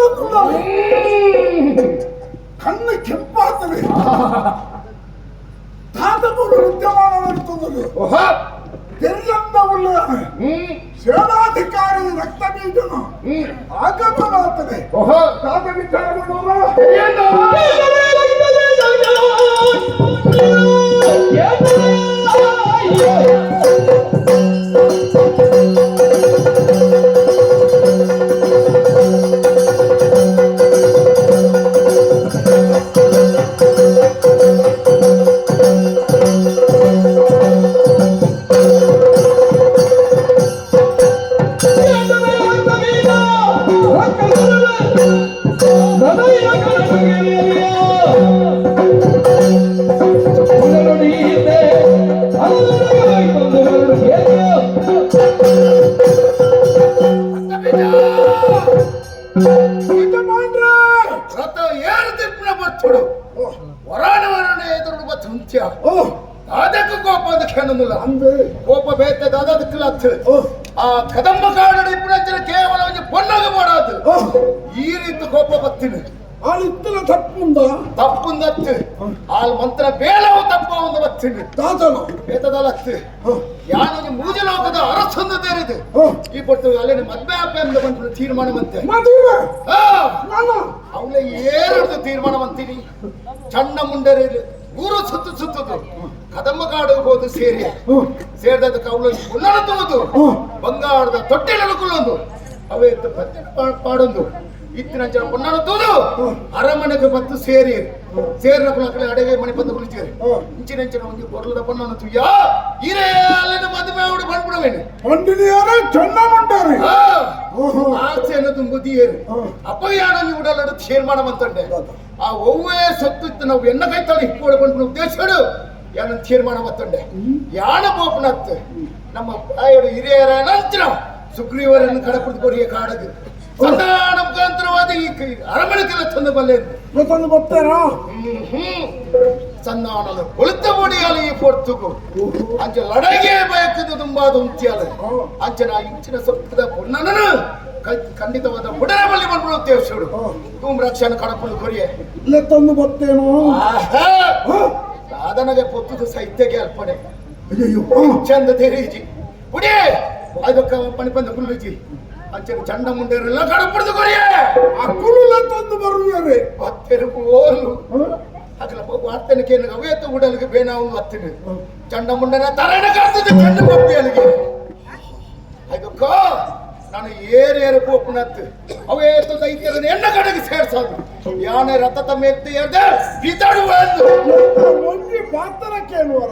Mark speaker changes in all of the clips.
Speaker 1: ತೋಜೊಂದುಳ್ಳಾರೆ ಕಣ್ಣು ಕೆಂಪಾತದೆ ತಾತ ಮೂರು ವಿದ್ಯಮಾನ ನಡೀತದೆ ತೆರಿಯಂದ ಉಳ್ಳಾನೆ ಸೇನಾಧಿಕಾರಿ ರಕ್ತ ಬೀಜನು ಆಗಮನಾಗ್ತದೆ ತಾತ ವಿಚಾರ ಮಾಡುವ ಯಜಮಾನ್ರೇ!
Speaker 2: ರಥ ಏರು ತಿಪ್ಪನ ಬರ್ತುಡು ವರಾನ ವರಣ ಎದುರು ಬತ್ತು ಹುಂತ್ಯ ಅದಕ್ಕೆ ಕೋಪ ಅದಕ್ಕೆ ಅನ್ನೋದಿಲ್ಲ
Speaker 1: ಅಂದೆ
Speaker 2: ಕೋಪ ಬೇತದ ಅದಕ್ಕೆ ಅತ್ತು ಆ ಕದಂಬ ಕಾಡಡಿ ಇಪ್ಪನಂಚಿನ ಕೇವಲ ಒಂದು ಪೊನ್ನಾಗ ಮಾಡಾದು ಈ ರೀತಿ ಕೋಪ ಬತ್ತಿನ
Speaker 1: ಆಳಿತ್ತಲ ತಪ್ಪುಂದ
Speaker 2: ತಪ್ಪುಂದತ್ತು ಆಲ್ ಮಂತ್ರ ಬೇಲವು ತಪ್ಪ ಒಂದು ಬತ್ತಿನ
Speaker 1: ತಾತನು
Speaker 2: ಬೇತದಲತ್ತು ಯಾನೊಂದು ಮೂಜಲೋಕದ ಅರಸೊಂದು ತೇರಿದೆ ಈ ಪೊಟ್ಟು ಅಲ್ಲಿ ಮದ್ವೆ ಅಪ್ಪ ಎಂದ ಬಂದು ತೀರ್ಮಾನ ಮಂತೆ
Speaker 1: ಮದುವೆ
Speaker 2: ಆ
Speaker 1: ನಾನು
Speaker 2: ಅವಳ ಏರಡ್ದು ತೀರ್ಮಾನ ಮಂತೀನಿ ಚಣ್ಣ ಮುಂಡರಿ ಊರು ಸುತ್ತು ಸುತ್ತದು ಕದಂಬ ಕಾಡು ಹೋದು ಸೇರಿ ಸೇರಿದದಕ್ಕೆ ಅವಳು ಉಲ್ಲಣ ತೂದು ಬಂಗಾರದ ತೊಟ್ಟೆలను ಕುಲ್ಲೊಂದು ಅವೇ ಇತ್ತು ಪತ್ತೆ ಪಾಡೊಂದು ಇತ್ತಿನ ಜನ ಪೊನ್ನಣ ತೂದು ಅರಮನೆಗೆ ಬತ್ತು ಸೇರಿ ಸೇರಿನ ಕುಲಕಡೆ ಅಡಗೆ ಮನೆ ಬಂದು ಕುಳಿತೀರಿ ಇಂಚಿನ ಇಂಚಿನ ಒಂದು ಪೊರ್ಲದ ಪೊನ್ನಣ ತುಯ್ಯ ಇರೇ ಅಲ್ಲಿನ ಮದುವೆ ಅವಳು ಬಂದ್ಬಿಡುವೇನು
Speaker 1: ಪಂಡಿನಿಯರ ಚಣ್ಣ ಮುಂಡಾರಿ
Speaker 2: ಆಸೆಯನ್ನು ತುಂಬುದಿಯೇರು ಅಪ್ಪಯ್ಯಾನ ಉಡಲಡು ತೀರ್ಮಾನ ಮಂತಂಡೆ ಆ ಒವ್ವೇ ಸೊತ್ತು ಇತ್ತು ನಾವು ಎನ್ನ ಕೈತಾಳೆ ಇಪ್ಪೋಡು ಬಂದ್ಬಿಡು ಉದ್ದೇಶಡು ಯಾನ ತೀರ್ಮಾನ ಮತ್ತಂಡೆ ಯಾನ ಬೋಪನತ್ತು ನಮ್ಮ ತಾಯಿಯರು ಹಿರಿಯರ ನಂತರ ಸುಗ್ರೀವರನ್ನು ಕಡಪುಡಿದು ಕೊರಿಯ ಕಾಡದು ಸಂಧಾನ ಮುಖಾಂತರವಾದ ಈ ಅರಮನೆಗೆಲ್ಲ ತಂದು ಬಲ್ಲೆ
Speaker 1: ತಂದು ಬರ್ತಾರಾ
Speaker 2: ಹ್ಮ್ ಸಂಧಾನದ ಕೊಳಿತ ಬಡಿಯಾಲ ಈ ಪೊರ್ತುಗು ಅಂಚೆ ಲಡಗೆ ಬಯಕದ ತುಂಬಾದ ಉಂತ್ಯಾಲ ಅಂಚನ ಇಂಚಿನ ಸೊಪ್ಪದ ಪೊನ್ನನನು ಖಂಡಿತವಾದ ಬುಡರ ಬಲ್ಲಿ ಬಂದ್ಬಿಡು ಉದ್ದೇಶಡು ತುಮ್ ರಕ್ಷಣೆ ಕಡಪುಡಿದು ಕೊರಿಯೆ
Speaker 1: ಇಲ್ಲ ತಂದು ಬರ್ತೇನೋ
Speaker 2: ಆಹಾ ಸಾಧನಗೆ ಪೊತ್ತುದು ಸೈತ್ಯಗೆ ಅರ್ಪಣೆ
Speaker 1: ಅಯ್ಯೋ
Speaker 2: ಚಂದ ತೆರೀಜಿ ಪುಡಿ ಅದಕ್ಕೆ ಪಣಿ ಬಂದ ಕುಲ್ಲುಜಿ ಅಂಚೆ ಚಂಡ ಮುಂಡೆರೆಲ್ಲ ಕಡಪುಡಿದು ಕೊರಿಯೆ
Speaker 1: ಆ ಕುರುಲ ತಂದು ಬರುವರೆ
Speaker 2: ಬತ್ತೆರುಪು ಓಲು ಅಗಲ ವಾರ್ತನಕ್ಕೆ ಅವೇತ ಉಡಲಿಗೆ ಬೇನಾವು ಅತ್ತಿನ ಚಂಡ ಮುಂಡನ ತರಣ ಕಾರ್ತದೆ ಚಂಡ ಪಪ್ಪಿ ಅಲ್ಲಿಗೆ ಅದಕ್ಕ ನಾನು ಏರು ಏರು ಪೋಪುನತ್ತು ಅವೇತ ದೈತ್ಯರನ್ನು ಎಣ್ಣ ಕಡೆಗೆ ಸೇರ್ಸೋದು ಯಾನೆ ರಥ ತಮ್ಮ ಎತ್ತಿ ಎದ್ದೆ ಬಿದ್ದಾಡುವ ಎಂದು
Speaker 1: ಒಂಜಿ ಪಾತ್ರ ಕೇಳುವರ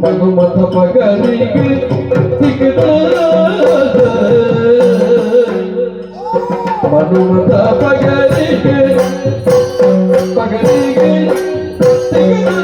Speaker 3: ಮನುಮತ ಪಗರಿಗೆ ಸಿಗದ ಮನುಮತ ಪಗರಿಗೆ ಪಗರಿಗೆ ಸಿಗದ.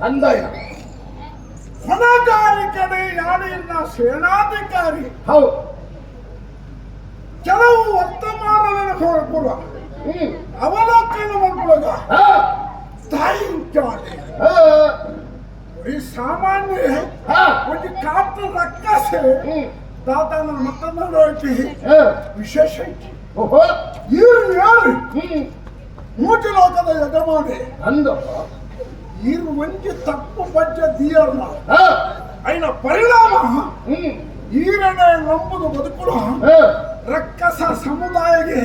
Speaker 2: ಅಂದಾಯ
Speaker 1: ಹೊಣೆಗಾರಿಕೆಡೆ ಯಾರಿನ ಸೇನಾಧಿಕಾರಿ
Speaker 2: ಹೌದು
Speaker 1: ಕೆಲವು ವರ್ತಮಾನಗಳನ್ನು ಕೊಡುವ ಅವಲೋಕನ ಮಾಡ್ಕೊಳ್ಳೋಗ ತಾಯಿ ಉಚ್ಚಾರಣೆ ಈ ಸಾಮಾನ್ಯ ಒಂದು ಕಾಟ ರಕ್ಕಸೆ ದಾತನ ಮತ್ತೊಂದು ಐತಿ ವಿಶೇಷ ಐತಿ. ಇವ್ರು ಯಾರು ಮೂಟಿ ಲೋಕದ ಯಜಮಾನಿ
Speaker 2: ಅಂದಪ್ಪ
Speaker 1: ಇರು ಒಂಜಿ ತಪ್ಪು ಪಜ್ಜ ದಿಯರ್ನ ಐನ ಪರಿಣಾಮ ಈರನೆ ನಂಬುದು ಬದುಕುಲ ರಕ್ಕಸ ಸಮುದಾಯಗೆ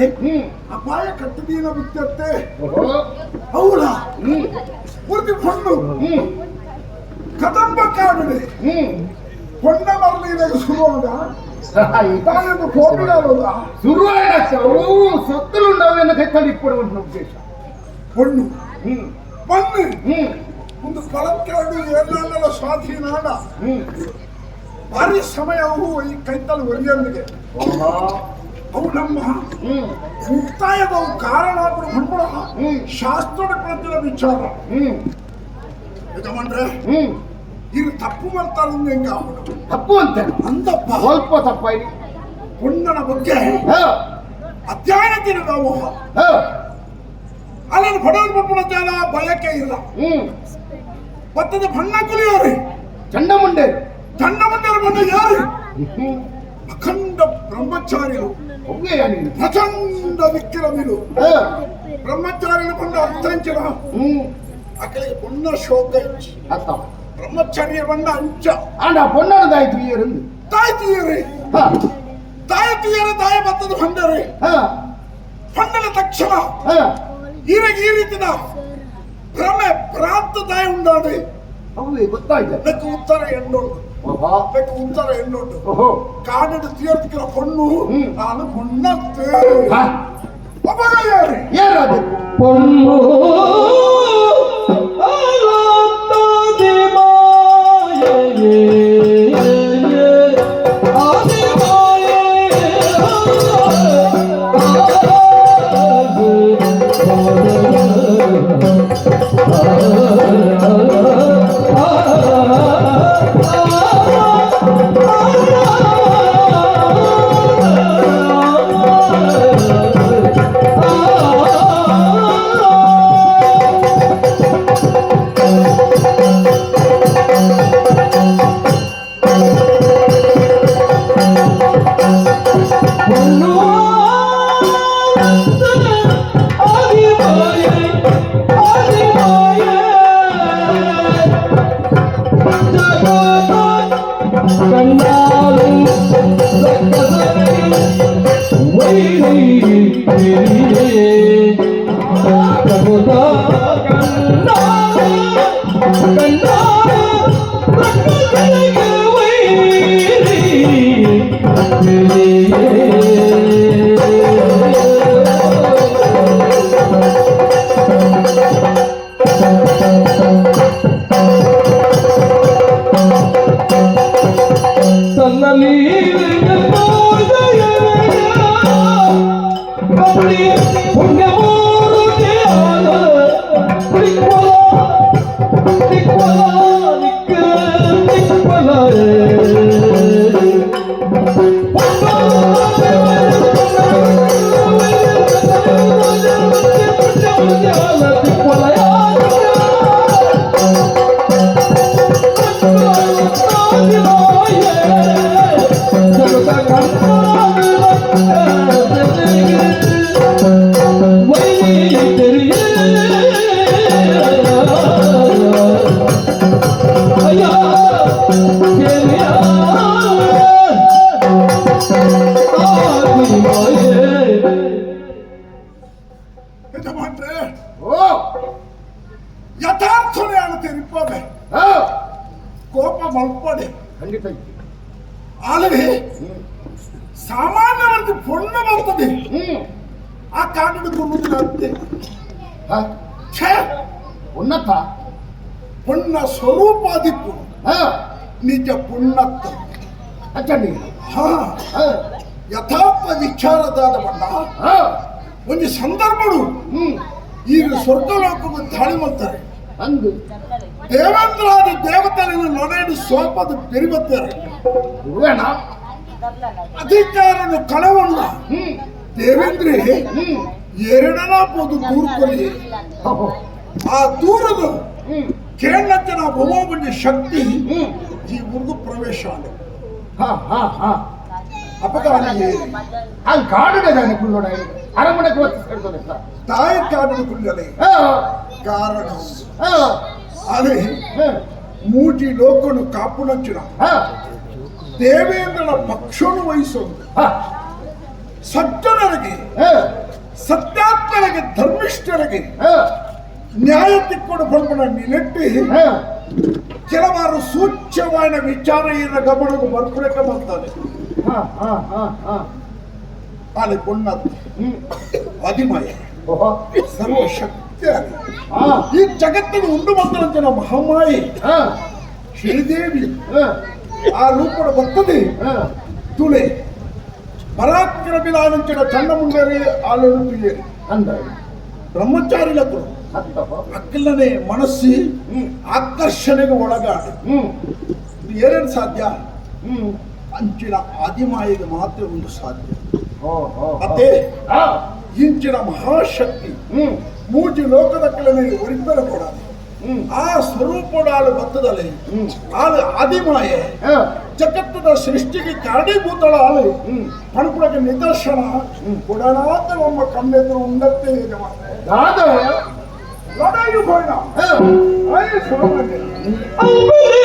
Speaker 1: ಅಪಾಯ ಕಟ್ಟದೀನ ಬಿತ್ತತ್ತೆ. ಹೌದಾ ಪೂರ್ತಿ ಹೊಣ್ಣು ಕದಂಬ ಕಾಡುಡೆ ಹೊಣ್ಣ ಮರಳಿದಾಗ ಶುರುವಾಗ ತಾನೊಂದು ಕೋಪಿಡಾಲೋದ
Speaker 2: ಶುರುವಾದ ಸೊತ್ತಲು ನಾವೇನು ಕೈತಲ್ಲಿ ಇಟ್ಕೊಡುವಂತ ಉದ್ದೇಶ
Speaker 1: ಹೊಣ್ಣು ಬನ್ನಿ ಒಂದು ಪಳಕ್ಕೆರಡು ಏನಾಗಲ್ಲ ಸ್ವಾಧೀನ ಭಾರಿ ಸಮಯ ಅವು ಈ ಕೈತಲ್ಲಿ ಒರಿಯೊಂದಿಗೆ ಅವು ನಮ್ಮ ಮುಕ್ತಾಯದ ಕಾರಣ ಹೊಣ್ಕೊಳ ಶಾಸ್ತ್ರದ ಪ್ರತಿಯ ವಿಚಾರ. ಯಜಮಾನ್ರೆ ಇದು ತಪ್ಪು ಮಾಡ್ತಾರೆ ಹೆಂಗ ಅವನು
Speaker 2: ತಪ್ಪು ಅಂತ
Speaker 1: ಅಂದಪ್ಪ
Speaker 2: ಸ್ವಲ್ಪ ತಪ್ಪಾಯ್ತು
Speaker 1: ಪುಣ್ಣನ ಬಗ್ಗೆ ಅಧ್ಯಯನ ನಾವು ಅಲ್ಲನ್ನು ಪಡೋದು ಪಪ್ಪಣ ಬಯಕೆ ಇಲ್ಲ. ಭತ್ತದ ಬಣ್ಣ ಕುಲಿಯೋರಿ
Speaker 2: ಚಂಡಮುಂಡೆ
Speaker 1: ಚಂಡಮುಂಡರ ಬಣ್ಣ ಯಾರು ಅಖಂಡ ಬ್ರಹ್ಮಚಾರಿಗಳು ಪ್ರಚಂಡ ವಿಕ್ರಮಿಲು ಬ್ರಹ್ಮಚಾರಿಗಳು ಬಂದ ಅರ್ಥಂಚಿನ ಅಕಲಿಗೆ ಪುಣ್ಯ ಶೋಕ ಇಚ್ಚಿ ಬ್ರಹ್ಮಚರ್ಯ ಬಂದ ಅಂಚ
Speaker 2: ಆಂಡ ಪೊನ್ನದಾಯ್ತು ಇருந்து
Speaker 1: ತಾಯ್ತೀಯರಿ ತಾಯ್ತೀಯರ ತಾಯಿ ಬತ್ತದ ಹೊಂಡರಿ ಹೊಂಡಲ ತಕ್ಷಣ ಈರಿಗೆ ಈ ರೀತಿದ ಭ್ರಮೆ ಭ್ರಾಂತ ತಾಯಿ ಉಂಡಾಡಿ
Speaker 2: ಹೌದು ಗೊತ್ತಾಯ್ತು
Speaker 1: ಅದಕ್ಕೆ ಉತ್ತರ ಎಣ್ಣುಂಟು ಅದಕ್ಕೆ ಉತ್ತರ ಎಣ್ಣುಂಟು ಕಾಡಿನ ತೀರ್ಥಕ್ಕಿನ ಹೊಣ್ಣು ನಾನು ಹೊಣ್ಣತ್ತೆ ಅವಾಗ ಯಾರು
Speaker 2: ಯಾರು
Speaker 3: పొన్ను ఆది మాయే ఆది మాయే
Speaker 1: ಕೋಪ ಮಲ್ಪಡೆ ಆದರೆ ಸಾಮಾನ್ಯವಾಗಿ ಪೊಣ್ಣು ಬರ್ತದೆ ಆ ಕಾಡಿನ ಕೊಲ್ಲುವುದಿಲ್ಲ.
Speaker 2: ಉನ್ನತ
Speaker 1: ಪೊಣ್ಣ ಸ್ವರೂಪ ದಿಕ್ಕು ನಿಜ ಪುಣ್ಣತ್ತ ಯಥಾರ್ಥ ವಿಚಾರದಾದ ಬಣ್ಣ ಒಂದು ಸಂದರ್ಭಗಳು ಈಗ ಸ್ವರ್ಗಲೋಕಕ್ಕೆ ದಾಳಿ ಮಾಡ್ತಾರೆ.
Speaker 2: ಅಂದು
Speaker 1: ದೇವೇಂದ್ರಾದಿ ದೇವತೆಗಳನ್ನು ನೊಡೆಯಲು ಸೋಪದ ಬೆರಿಬತ್ತಾರೆ.
Speaker 2: ಗುರುವೇಣ.
Speaker 1: ಅಧಿಕಾರನು ಕಳವನ್ನ ದೇವೇಂದ್ರಿ ಎರಡನ ಪೋದು ದೂರ್ಕೊಲಿ. ಆ ದೂರದ ಕೇಳಂಚನ ಭವಬಂಡಿ ಶಕ್ತಿ ಈ ಊರ್ಗು ಪ್ರವೇಶ ಆದ.
Speaker 2: ಹಾ ಹಾ ಹಾ
Speaker 1: ಅಪಗಾನ.
Speaker 2: ಅಲ್ಲಿ ಕಾಡಿದೆ ತಾನೆ ಕುಳ್ಳೋಣ, ಅರಮನೆಗೆ ಒತ್ತು ಸೇರ್ತದೆ.
Speaker 1: ತಾಯಿ ಕಾಡಲು ಕುಳ್ಳಲೆ ಕಾರಣ ಅದೇ ಮೂಜಿ ಲೋಕನು ಕಾಪುನಂಚಿನ ದೇವೇಂದ್ರನ ಪಕ್ಷನು ವಹಿಸುವುದು ಸಜ್ಜನರಿಗೆ, ಸತ್ಯಾತ್ಮರಿಗೆ, ಧರ್ಮಿಷ್ಠರಿಗೆ ನ್ಯಾಯ ತಿಕ್ಕೊಡು ಬಂಪನ ನಿಲೆಟ್ಟಿ ಕೆಲವಾರು ಸೂಚ್ಯವಾದ ವಿಚಾರ ಇರ ಗಮನಕ್ಕೆ ಬರ್ಕೊಳಕ್ಕೆ ಬರ್ತಾನೆ. ಅಲ್ಲಿ ಪೊನ್ನತ್ತು ಅಧಿಮಯ ಸರ್ವಶಕ್ತಿ ಆಗಿ ಈ ಜಗತ್ತಿನ ಉಂಡು ಬಂದಂತೆ ಮಹಾಮಾಯಿ ಶ್ರೀದೇವಿ ಆ ರೂಪದ ಬರ್ತದೆ. ತುಳೆ ಪರಾಕ್ರಮಿಲಾನಂಚಿನ ಚಂಡಮುಂಡರಿ ಆಲನು ತುಯ್ಯರಿ ಬ್ರಹ್ಮಚಾರಿಲಕರು ಅಕ್ಕಿಲ್ಲನೆ ಮನಸ್ಸಿ ಆಕರ್ಷಣೆಗೆ ಒಳಗಾಡಿ ಇದು ಏನೇನು ಸಾಧ್ಯ? ಅಂಚಿನ ಆದಿಮಾಯಿಗೆ ಮಾತ್ರ ಒಂದು ಸಾಧ್ಯ. ಮತ್ತೆ ಇಂಚಿನ ಮಹಾಶಕ್ತಿ ಮೂಜಿ ಲೋಕದ ಕೆಳನೆ ಒರಿಬ್ಬರ ಕೊಡ ಆ ಸ್ವರೂಪಡಾಳು ಬತ್ತದಲ್ಲಿ ಆಳು ಆದಿಮಾಯೆ ಜಗತ್ತದ ಸೃಷ್ಟಿಗೆ ಕಾರಣೀಭೂತಳ ಆಳು ಪಣಪುಳಕ್ಕೆ ನಿದರ್ಶನ ಕೊಡನಾದ ನಮ್ಮ ಕಣ್ಣೆದುರು ಉಂಡತ್ತೆ ಯಜಮಾನ್ರೆ. ಲಡಾಯಿ ಹೋಯ್ನ ಆಯ್ ಸೋಮಣ್ಣ.
Speaker 3: ಅಂಬಲಿ.